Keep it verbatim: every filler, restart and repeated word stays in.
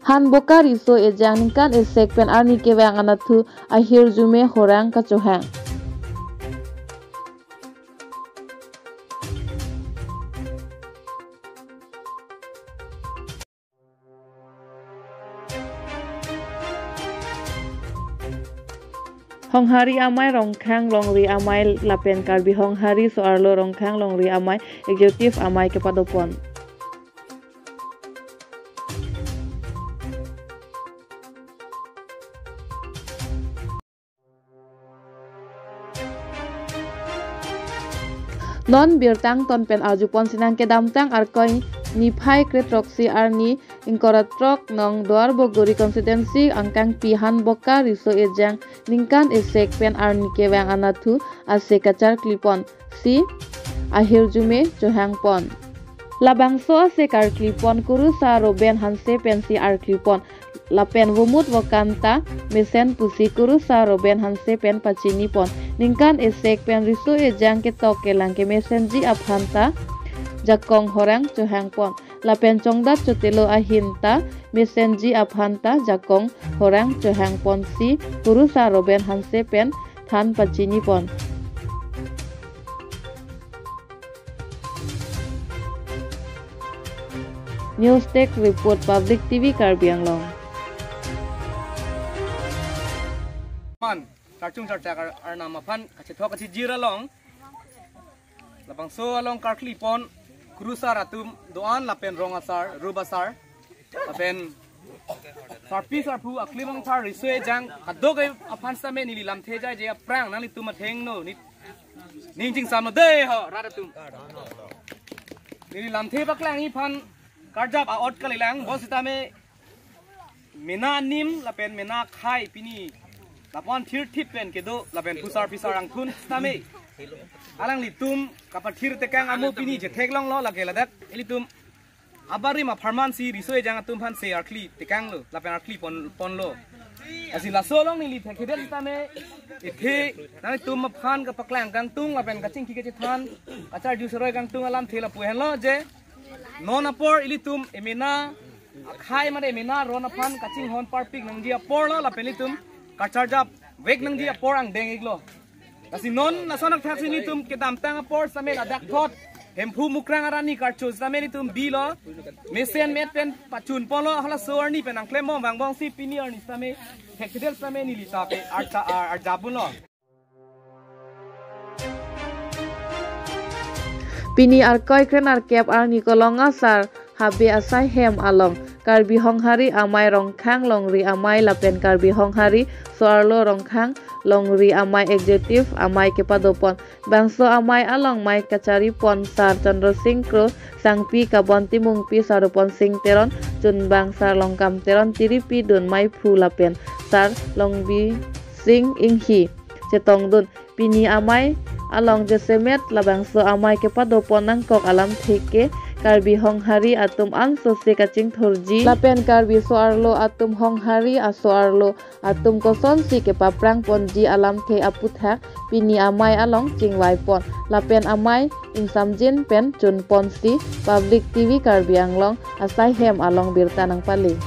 Hanboka riso ejang ningkan esek pen arni kevang anatthu ahirjume horang kachohang. Honghari Amei Rongkhang Longri Amei lapen Karbi Honghari So-arlo Rongkhang Longri Amei Executive Amei kepadopon. Non birta angton pen arjupon sinang. Kedamtang Arkoi niphai kre-throksi arni ingkoi ra throk nong Duarbagori constituency angkangpi Hanboka riso ejang ningkan esek pen arni kevang anatthu ase kacharklipon si ahirjume chohangpon. Labangso ase karklipon Kurusar Roben Hanse pensi arklipon. Lapen vomut vokan ta mesen pusi Kurusar Roben Hanse pen pachinipon. Ningkan esek pen riso ejang ketok kelang kemesenji aphan ta jakong horang chohangpon. Lapen chongdat chotelo ahin ta mesenji aphan ta jakong horang chohangponsi Kurusar Roben Hanse pen than pachinipon. News Desk Report, Public T V Karbi Anglong. Man, karchung charchak ar-, arnam aphan kachethok kachijir along. Labangso along karklipon Kurusar atum do-an lapen rong asar, rup asar. Lapen sarpi sarpo aklimang thar riso ejang kadokave aphan sitame neli lamthe jaije aphrang nanglitum athengno ni, ning chingsamlo dei ho rat atum. Neli lamthe paklangji aphan karjap a-ot kalilang bonsitame mena anim lapen mena akhei pini lapu-an thirthip pen kedo lapen phusar phisar angthun sitame alanglitum kapathir tekang amo pini chetheklonglo, lake ladak ilitum abarim apharman si riso ejang atum aphan se arkli tekanglo lapen arklipon, ponlo. Lasi laso along neli thekthedet sitame ethe nanglitum aphan kapaklang kangtung lapen kachingki kachethan kacharju seroi kangtung alamthe lapu henlo je non apor ilitum emena akhei mate emena aron aphan kachinghon parpik nangji aporlo lapen ilitum kacharjap vek nangji apor angdeng iklo. Lasi non lason athak si nelitum kedamtang apor sitame ladak thot Hemphu Mukrang arani karcho sitame nelitum bilo. Mesen met pen pachunponlo, halaso arni pen angklem bom vangbomsi pini arni sitame thekthedet sitame neli ta pe arta ar-, arjabunlo. Pini Arkoi kre-nerkep arni Kolong asar Habe asaihem along Karbi Honghari Amei Rongkhang Longri Amei lapen Karbi Honghari So-arlo Rongkhang Longri Amei Executive Amei kepadopon. Bangso amei along mei kacharipon Sar Chandra Sing Kro, Sangpi Kabon Timungpi, Sar Rupon Sing Teron, Chunbang Sar Longkam Teron, Tiripi Dun Meiphu lapen Sar Longbi Sing Inghi chetongdun. Pini amei along jasemet labangso amei kepadopon nangkok alamthe ke Karbi Honghari atum ansose kachingthurji lapen Karbi So-arlo atum Honghari aso-arlo atum kosonsi kepaprangponji alamthe aputhak pini amei along chingvaipon lapen amei ingsamjin pen chunponsi Public T V Karbi Anglong asaihem along birta nangpale.